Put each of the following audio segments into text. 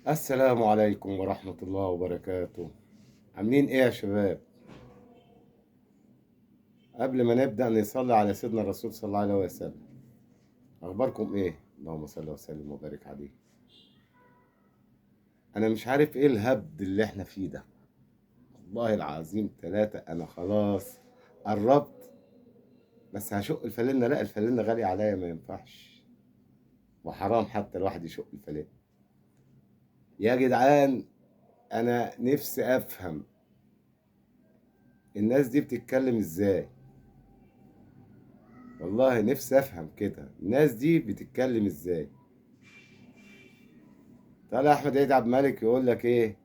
السلام عليكم ورحمة الله وبركاته. عاملين ايه يا شباب؟ قبل ما نبدأ نصلي على سيدنا الرسول صلى الله عليه وسلم. اخباركم ايه؟ اللهم صل وسلم وبارك عليه. انا مش عارف ايه الهبد اللي احنا فيه ده، والله العظيم ثلاثة انا خلاص قربت، بس هشق الفالنة. لا الفالنة غالية عليا، ما ينفعش، وحرام حتى الواحد يشق الفالنة. يا جدعان انا نفسي افهم الناس دي بتتكلم ازاي، والله نفسي افهم كده الناس دي بتتكلم ازاي. طالع احمد عيد عبد الملك يقول لك ايه،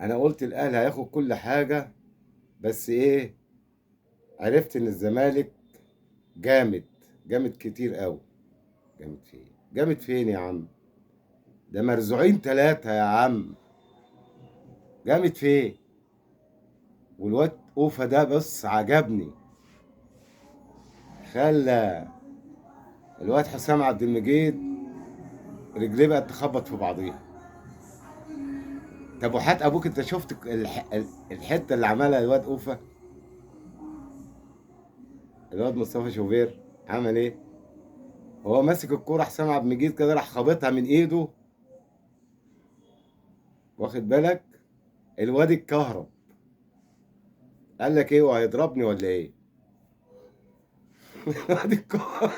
انا قلت الاهلي هياخد كل حاجة، بس ايه، عرفت ان الزمالك جامد جامد كتير قوي. جامد فين؟ جامد فين يا عم؟ ده مرزوعين ثلاثة يا عم، جامد فين؟ والواد اوفا ده بص عجبني، خلى الواد حسام عبد المجيد رجليه بقت تخبط في بعضيها. طب وحات ابوك انت شفت الحتة اللي عملها الواد اوفا؟ الواد مصطفى شوبير عمل ايه؟ هو ماسك الكورة حسام عبد المجيد كده راح خابطها من ايده، واخد بالك؟ الواد اتكهرب، قال لك ايه، وهيضربني ولا ايه؟ الواد اتكهرب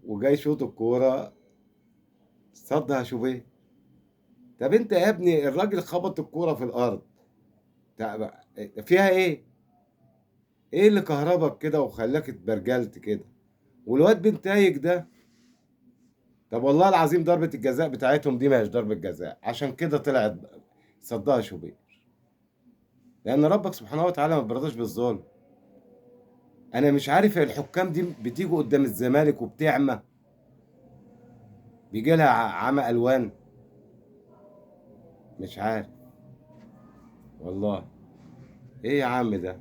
وجاي شوط الكورة صدها شوبير. طب انت يا ابني الراجل خبط الكورة في الارض، فيها ايه؟ ايه اللي كهربك كده وخلاك اتبرجلت كده؟ والواد بنتايج ده، طب والله العظيم ضربة الجزاء بتاعتهم دي ما هيش ضربة جزاء، عشان كده طلعت صدها شوبير، لأن ربك سبحانه وتعالى ما بيرضاش بالظلم. أنا مش عارف الحكام دي بتيجي قدام الزمالك وبتعمى، بيجي لها عمى ألوان، مش عارف والله ايه يا عم ده.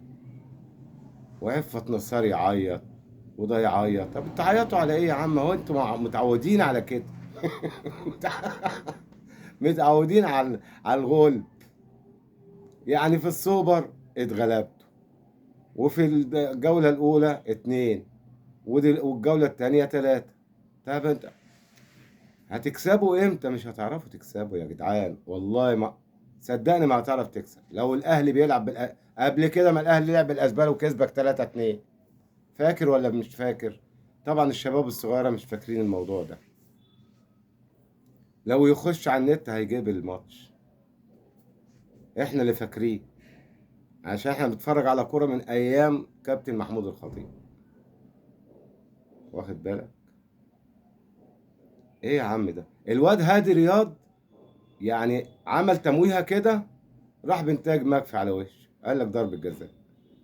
وعفت نصار يعيط وده يعيط، طب انتوا عيطوا على ايه يا عم؟ هو انتوا متعودين على كده متعودين على الغلب يعني. في السوبر اتغلبتوا، وفي الجولة الأولى 2، والجولة الثانية 3. طب انت هتكسبوا امتى؟ مش هتعرفوا تكسبوا يا جدعان، والله ما صدقني ما هتعرف تكسب. لو الاهلي بيلعب قبل كده، ما الاهلي لعب بالاسبال وكسبك 3-2، فاكر ولا مش فاكر؟ طبعا الشباب الصغيرة مش فاكرين الموضوع ده. لو يخش على النت هيجيب الماتش، احنا اللي فاكرين عشان احنا بنتفرج على كورة من ايام كابتن محمود الخطيب، واخد بالك؟ ايه يا عم ده؟ الواد هادي رياض يعني عمل تمويهه كده، راح بنتاج مكفي على وشه، قال لك ضربة جزاء،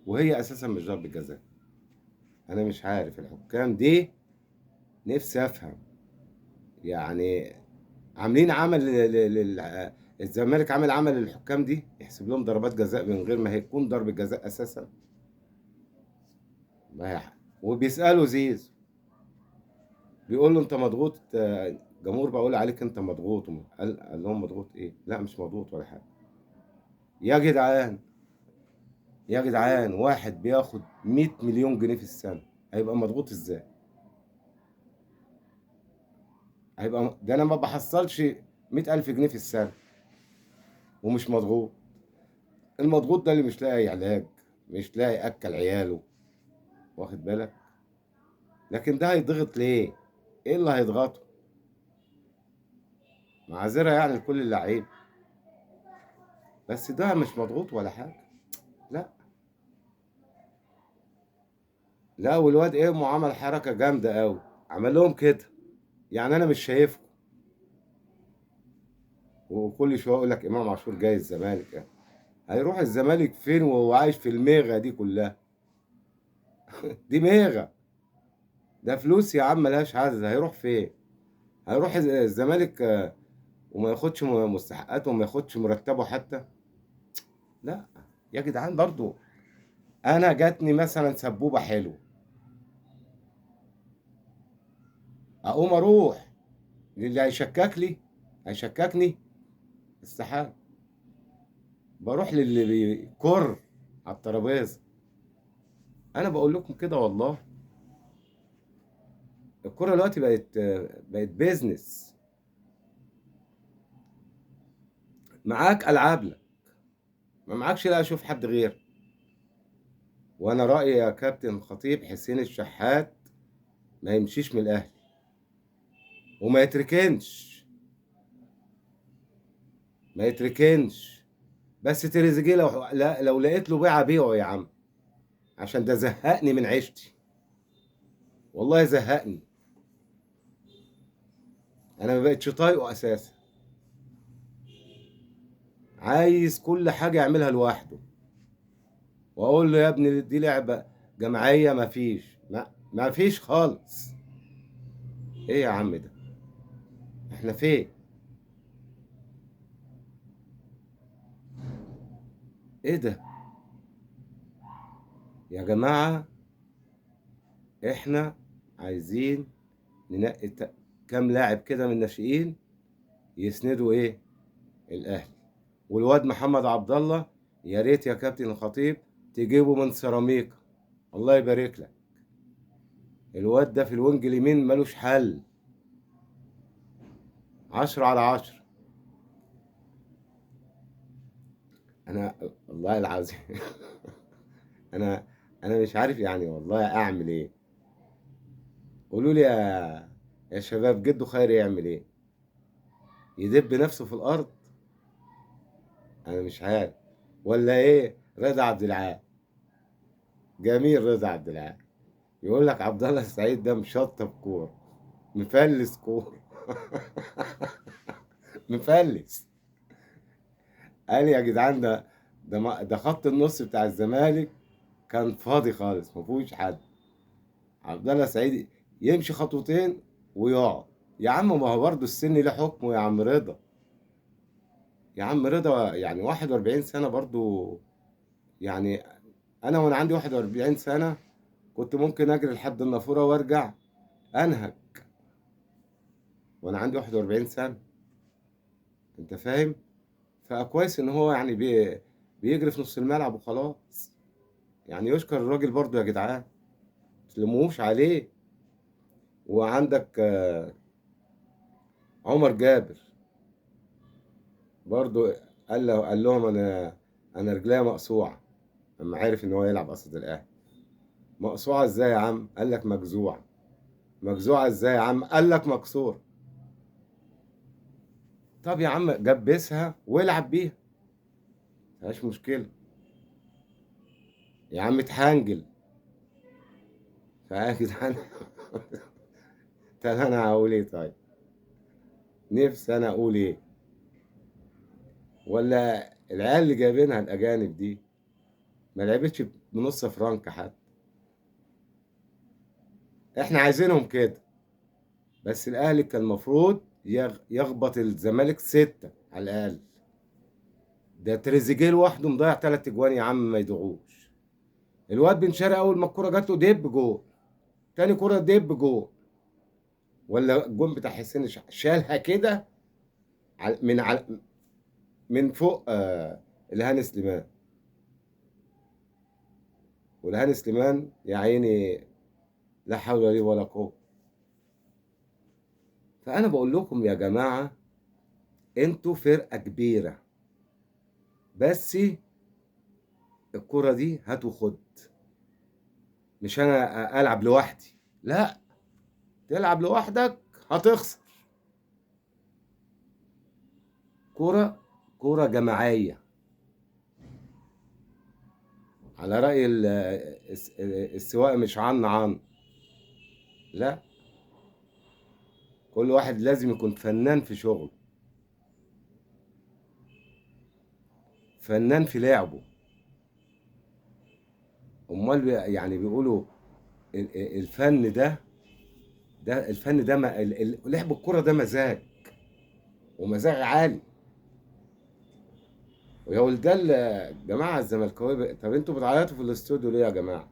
وهي اساسا مش ضربة جزاء. انا مش عارف الحكام دي، نفسي افهم يعني عاملين عمل الزمالك عامل عمل للحكام دي، يحسب لهم ضربات جزاء من غير ما هيكون ضربة جزاء اساسا. وبيسألوا زيزو، بيقول له انت مضغوط، جمهور بقول عليك انت مضغوط، قال لهم مضغوط ايه؟ لا مش مضغوط ولا حاجة. يا جدعان يا جدعان، واحد بياخد 100 مليون جنيه في السنة هيبقى مضغوط ازاي؟ هيبقى ده انا ما بحصلش 100,000 جنيه في السنة ومش مضغوط. المضغوط ده اللي مش لاقي علاج، مش لاقي اكل عياله، واخد بالك؟ لكن ده هيضغط ليه؟ ايه اللي هيضغطه؟ معذرة يعني لكل اللعيب، بس ده مش مضغوط ولا حاجة. لا لا، والواد ايه عمل حركة جامدة قوي، عمل لهم كده يعني انا مش شايفكم. وكل شوية اقول لك امام عاشور جاي الزمالك، يعني هيروح الزمالك فين وهو عايش في الميغا دي كلها؟ دي ميغا، ده فلوس يا عم ملهاش عدد، هيروح فين؟ هيروح الزمالك وما ياخدش مستحقاته وما ياخدش مرتبه حتى؟ لا يا جدعان. برضو انا جاتني مثلا سبوبه حلوة، اقوم اروح للي هيشكك لي هيشككني؟ استحالة. بروح للي بيكر على الترابيزة. انا بقول لكم كده والله، الكرة دلوقتي بقت بيزنس. معاك العاب لك، ما معاكش لا اشوف حد غير. وانا رأيي يا كابتن خطيب، حسين الشحات ما يمشيش من الاهلي وما يتركنش، ما يتركنش. بس تريزيجيه لو لقيت له بيعه بيعه يا عم، عشان ده زهقني من عيشتي والله، زهقني. انا ما بقتش طايقة اساسا، عايز كل حاجة يعملها لوحده. واقول له يا ابني دي لعبه جماعية، ما فيش، ما فيش خالص. ايه يا عم ده؟ احنا فين؟ ايه ده يا جماعة؟ احنا عايزين ننقي كام لاعب كده من الناشئين يسندوا ايه الاهلي. والواد محمد عبد الله يا ريت يا كابتن الخطيب تجيبه من سيراميكا، الله يبارك لك. الواد ده في ال wing اليمين ملوش حل، 10 على 10. انا والله العظيم انا مش عارف يعني والله اعمل ايه. قولوا لي يا شباب، جدو خيري يعمل ايه؟ يدب نفسه في الارض؟ انا مش عارف ولا ايه. رضا عبد العال، جميل رضا عبد العال، يقول لك عبد الله السعيد ده مشطب كورة، مفلس كورة مفلس. قال يا جدعان ده خط النص بتاع الزمالك كان فاضي خالص، ما فيهوش حد. عبد الله السعيد يمشي خطوتين ويقعد. يا عم ما هو برضه السن له حكمه يا عم رضا، يا عم رضا يعني 41 سنة برضه. يعني انا وانا عندي 41 سنة كنت ممكن اجري لحد النافوره وارجع انهك وانا عندي 41 سنة، انت فاهم؟ فكويس ان هو يعني بيجري في نص الملعب وخلاص. يعني يشكر الراجل برضو يا جدعان، متلموش عليه. وعندك عمر جابر برضو قال لهم انا رجليا مقصوعه، لما عرف ان هو يلعب قصد الاهلي. مقصوعه ازاي يا عم؟ قال لك مجزوعه. مجزوعه ازاي يا عم؟ قال لك مكسور. طب يا عم جبسها والعب بيها، مفيهاش مشكلة يا عم، اتحنجل. فيا جدعان طب انا هقول ايه؟ طيب نفسي انا اقول ايه؟ ولا العيال اللي جايبينها الاجانب دي ما لعبتش بنص فرنك حتى. احنا عايزينهم كده، بس الاهلي كان المفروض يخبط الزمالك 6 على الاقل. ده تريزيجيه لوحده مضيع 3 اجوان يا عم، ما يدعوش. الواد بن شرقي اول ما الكورة جات له دب جول، تاني كورة دب جول، ولا الجون بتاع حسين شالها كده من فوق الهاني سليمان. والهاني سليمان يا عيني لا حول لي ولا قوة. فأنا بقول لكم يا جماعة، انتوا فرقة كبيرة، بس الكرة دي هات وخد. مش أنا ألعب لوحدي، لا، تلعب لوحدك هتخسر. كرة جماعية. على رأي السواق مش عن عن، لا، كل واحد لازم يكون فنان في شغله، فنان في لعبه. امال يعني بيقولوا الفن ده، ده الفن ده لعب الكرة ده مزاج، ومزاج عالي. ويا ولدان الجماعة الزملكاوية، طب انتوا بتعيطوا في الاستوديو ليه يا جماعة؟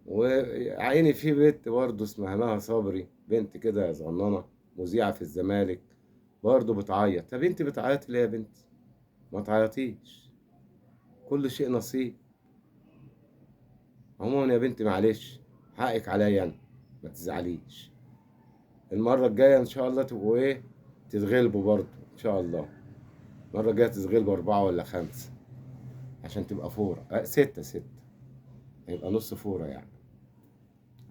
وعيني في بنت برضه اسمها مها صبري، بنت كده صغننه مذيعه في الزمالك، برضه بتعيط. طب انت بتعيطي ليه يا بنت؟ ما تعيطيش، كل شيء نصيب. عموما يا بنتي معلش، حقك عليا انا، ما تزعليش. المرة الجاية ان شاء الله تبقوا ايه، تتغلبوا برضه ان شاء الله. المرة الجاية تتغلبوا 4 ولا 5 عشان تبقى فورة، 6 هيبقى نص فورة يعني.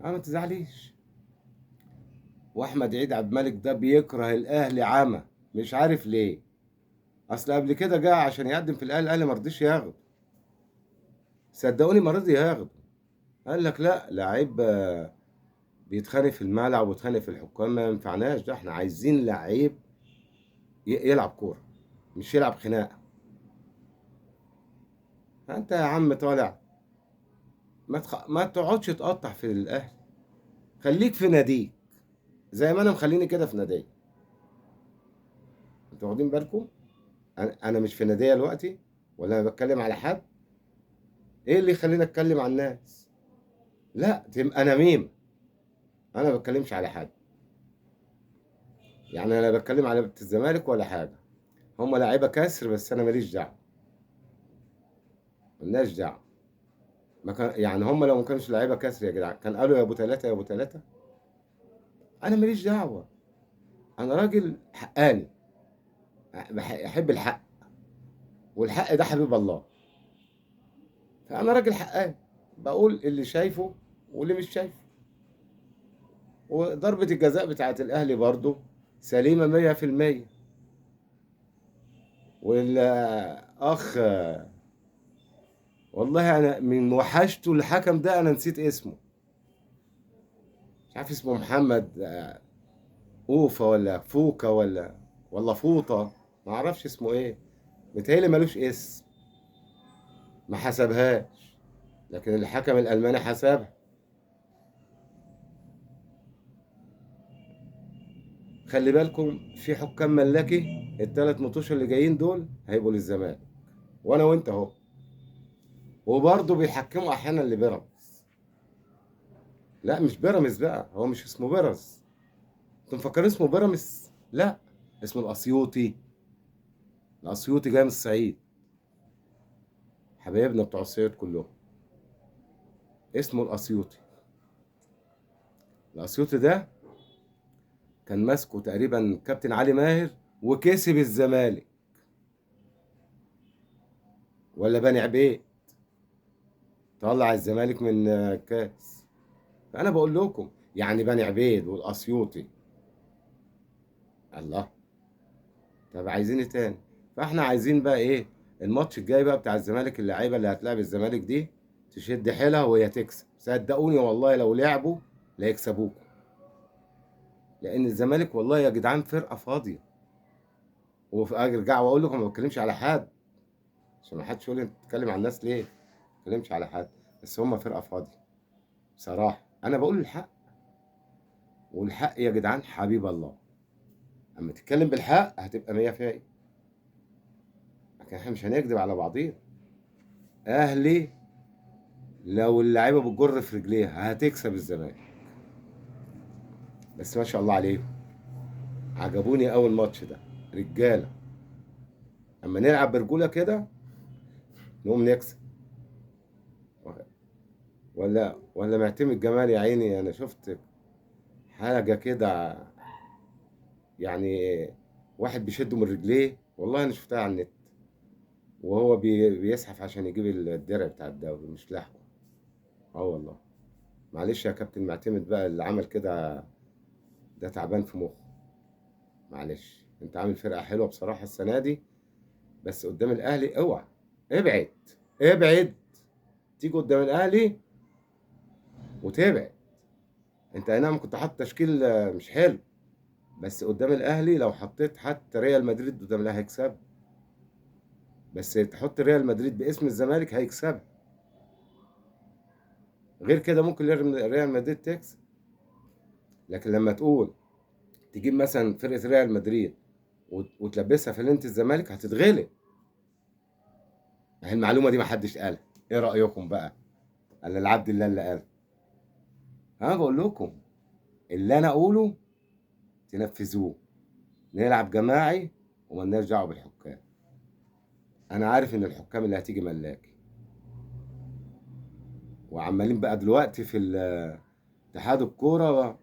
ما تزعليش. واحمد عيد عبد الملك ده بيكره الاهلي عمى، مش عارف ليه. اصل قبل كده جه عشان يقدم في الاهلي، الاهلي ما رضيش ياخده، صدقوني ما رضي ياخده. قال لك لا، لعيب بيتخانق في الملعب وبيتخانق في الحكام، ما ينفعناش ده، احنا عايزين لعيب يلعب كورة مش يلعب خناقه. فانت يا عم طالع ما تقعدش تقطع في الاهلي، خليك في ناديك زي ما انا مخليني كده في نادي. انتوا واخدين بالكم؟ انا مش في ناديه دلوقتي ولا انا بتكلم على حد. ايه اللي يخليني اتكلم على الناس؟ لا، تبقى نميمة. انا ما بتكلمش على حد، يعني انا بتكلم على بنت الزمالك ولا حاجة، هم لعيبة كسر، بس انا ماليش دعوه، مالناش دعوه. ما كان يعني هم لو ما كانوش لعيبة كسر يا جدعان كان قالوا يا ابو ثلاثة يا ابو ثلاثة. انا ماليش دعوه، انا راجل حقاني، احب الحق، والحق ده حبيب الله. فانا راجل حقاني، بقول اللي شايفه واللي مش شايفه. وضربة الجزاء بتاعت الاهلي برضو سليمة 100%. والاخ والله انا من وحشته الحكم ده انا نسيت اسمه، مش عارف اسمه محمد اوفا ولا فوكا ولا فوطه، ما اعرفش اسمه ايه، متهيألي ملوش اسم، ما حسبهاش، لكن الحكم الالماني حسبها. خلي بالكم في حكام ملاكي، الثلاث ماتش اللي جايين دول هيبقوا للزمالك، وانا وانت اهو، وبرضه بيحكموا احيانا لبيراميدز. لا مش بيراميدز بقى، هو مش اسمه بيراميدز، انتوا مفكرين اسمه بيراميدز؟ لا، اسمه الاسيوطي. الاسيوطي جاي من الصعيد، حبايبنا بتوع الصعيد كلهم، اسمه الاسيوطي. الاسيوطي ده كان ماسكه تقريبا كابتن علي ماهر وكسب الزمالك، ولا بني عبيد طلع الزمالك من الكاس. فانا بقول لكم يعني بني عبيد والاسيوطي، الله، طب عايزين ايه تاني؟ فاحنا عايزين بقى ايه الماتش الجاي بقى بتاع الزمالك، اللعيبة اللي هتلعب الزمالك دي تشد حيلها وهي تكسب. صدقوني والله لو لعبوا لا يكسبوكم، لان الزمالك والله يا جدعان فرقه فاضية. وارجع واقول لكم ما بتكلمش على حد عشان ما حدش يقول لي انت بتتكلم على الناس ليه، ما بتكلمش على حد، بس هم فرقه فاضية بصراحة. انا بقول الحق، والحق يا جدعان حبيب الله، اما تتكلم بالحق هتبقى 100%. لكن احنا مش هنكذب على بعضينا. اهلي لو اللعيبة بتجر في رجليها هتكسب الزمالك، بس ما شاء الله عليهم عجبوني اول ماتش ده، رجاله. اما نلعب برجوله كده نقوم نكسب. ولا معتمد جمال يا عيني، انا شفت حاجة كده يعني واحد بيشده من رجليه، والله انا شفتها على النت، وهو بيزحف عشان يجيب الدرع بتاع الدوري مش لاحقة. والله معلش يا كابتن معتمد بقى، اللي عمل كده ده تعبان في مخه، معلش. انت عامل فرقه حلوة بصراحة السنة دي، بس قدام الاهلي اوعى، ابعد ابعد، تيجي قدام الاهلي وتبعد. انت اي نعم كنت حاطط تشكيل مش حلو، بس قدام الاهلي لو حطيت حتى ريال مدريد قدام الاهلي هيكسب، بس تحط ريال مدريد باسم الزمالك هيكسب. غير كده ممكن ريال مدريد تكسب، لكن لما تقول تجيب مثلا فرقه ريال مدريد وتلبسها في لينة الزمالك هتتغلب. المعلومة دي ما حدش قالها، ايه رايكم بقى؟ قال العبد الله اللي قال. انا بقول لكم اللي انا اقوله تنفذوه. نلعب جماعي ومالناش دعوه بالحكام. انا عارف ان الحكام اللي هتيجي ملاكي، وعمالين بقى دلوقتي في اتحاد الكورة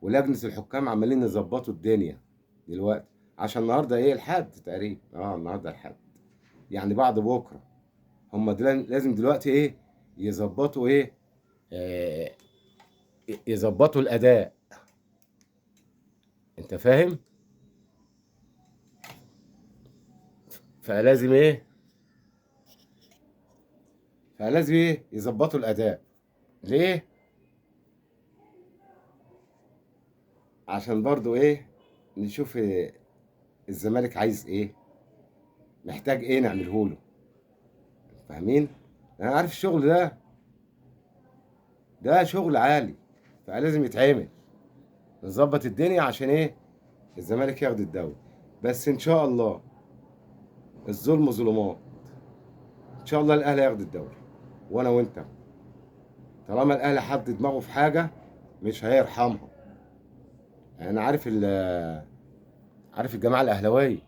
ولجنه الحكام عمالين يظبطوا الدنيا دلوقتي، عشان النهارده ايه، الحد تقريبا، النهارده الحد، يعني بعد بكره هم لازم دلوقتي ايه يظبطوا، ايه يظبطوا الاداء، انت فاهم؟ فلازم ايه، فلازم ايه يظبطوا الاداء. ليه؟ عشان برضو ايه نشوف إيه الزمالك عايز ايه، محتاج ايه نعمله له، فاهمين؟ انا عارف الشغل ده، ده شغل عالي، فلازم يتعمل، نظبط الدنيا عشان ايه الزمالك ياخد الدوري. بس ان شاء الله الظلم ظلمات، ان شاء الله الاهلي ياخد الدوري، وانا وانت طالما الاهلي حط دماغه في حاجة مش هيرحمها. انا عارف عارف الجماعة الاهلاوية،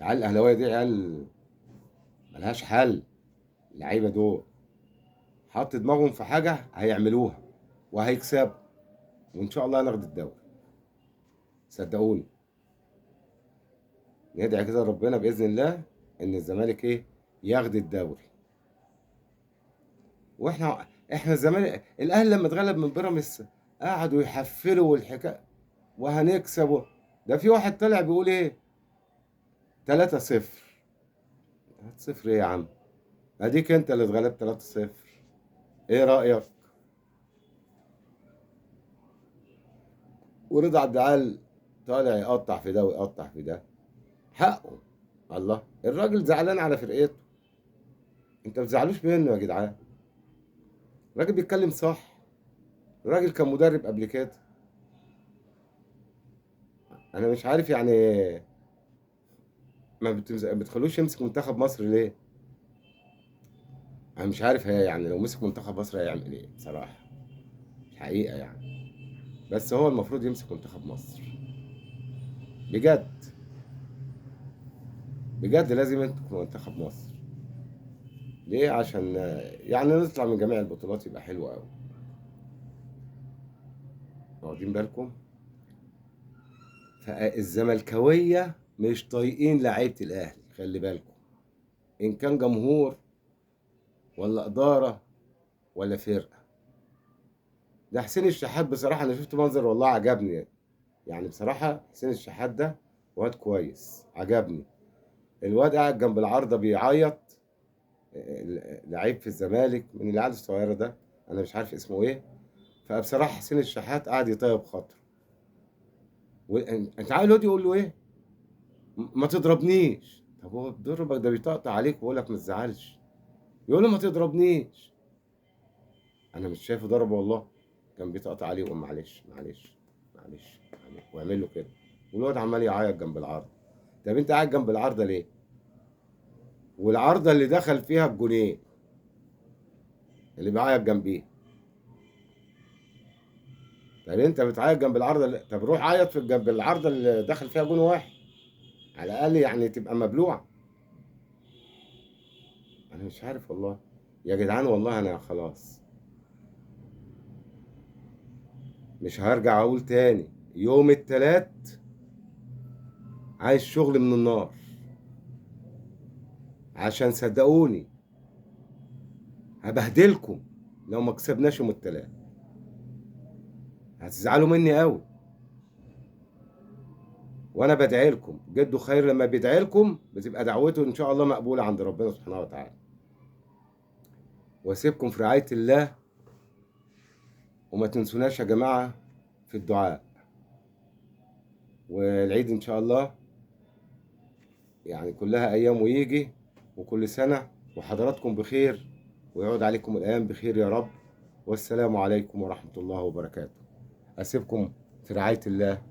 العيال الاهلاوية دي عيال ملهاش حل، اللعيبة دول حط دماغهم في حاجة هيعملوها وهيكسبوا، وان شاء الله هناخد الدوري صدقوني. ندعي كده ربنا باذن الله ان الزمالك ايه ياخد الدوري. واحنا الزمالك، الاهلي لما اتغلب من بيراميدز قعدوا يحفلوا والحكاية وهنكسب، ده في واحد طلع بيقول ايه 3-0. 3-0 ايه يا عم؟ اديك انت اللي اتغلبت 3-0، ايه رايك؟ ورضا عبد العال طالع يقطع في ده ويقطع في ده، حقه. الله، الراجل زعلان على فرقته، انت ما تزعلوش منه يا جدعان، الراجل بيتكلم صح، الراجل كان مدرب قبل كده. انا مش عارف يعني ما بتخلوش يمسك منتخب مصر ليه؟ انا مش عارف هي يعني لو مسك منتخب مصر هيعمل ايه بصراحة، الحقيقة يعني. بس هو المفروض يمسك منتخب مصر بجد، بجد لازم يمسك منتخب مصر. ليه؟ عشان يعني نطلع من جميع البطولات يبقى حلو قوي. واخدين بالكم؟ فالزملكاويه مش طايقين لعيبة الاهلي، خلي بالكم، ان كان جمهور ولا ادارة ولا فرقه. ده حسين الشحات بصراحة انا شفت منظر والله عجبني، يعني بصراحة حسين الشحات ده واد كويس، عجبني. الواد قاعد جنب العارضة بيعيط، لعيب في الزمالك من العيال الصغيرة ده، انا مش عارف اسمه ايه. فبصراحة حسين الشحات قاعد يطيب خاطره. وانت عارف الواد يقول له ايه؟ ما تضربنيش. طب هو بيضربك؟ ده بيطقطق عليك ويقول لك ما تزعلش، يقول له ما تضربنيش. انا مش شايفه ضربه والله، كان بيطقطق عليه ويقول معلش معلش معلش ويعمل له كده، والواد عمال يعيط جنب العارضة. طب انت قاعد جنب العارضة ليه؟ والعارضه اللي دخل فيها الجونين اللي بيعيط جنبيه، طب انت بتعيط جنب العارضة، طب روح عيط في جنب العارضة اللي دخل فيها جون واحد على الاقل، يعني تبقى مبلوعه. انا مش عارف والله يا جدعان، والله انا خلاص مش هرجع اقول تاني. يوم التلات عايز شغل من النار، عشان صدقوني هبهدلكم لو ما كسبناش يوم التلات، هتزعلوا مني قوي. وانا بدعي لكم، جدو خير لما بيدعي لكم بتبقى دعوته ان شاء الله مقبولة عند ربنا سبحانه وتعالى. واسيبكم في رعاية الله، وما تنسوناش يا جماعة في الدعاء. والعيد ان شاء الله يعني كلها ايام ويجي، وكل سنة وحضراتكم بخير، ويعود عليكم الايام بخير يا رب. والسلام عليكم ورحمة الله وبركاته. اسيبكم في رعاية الله.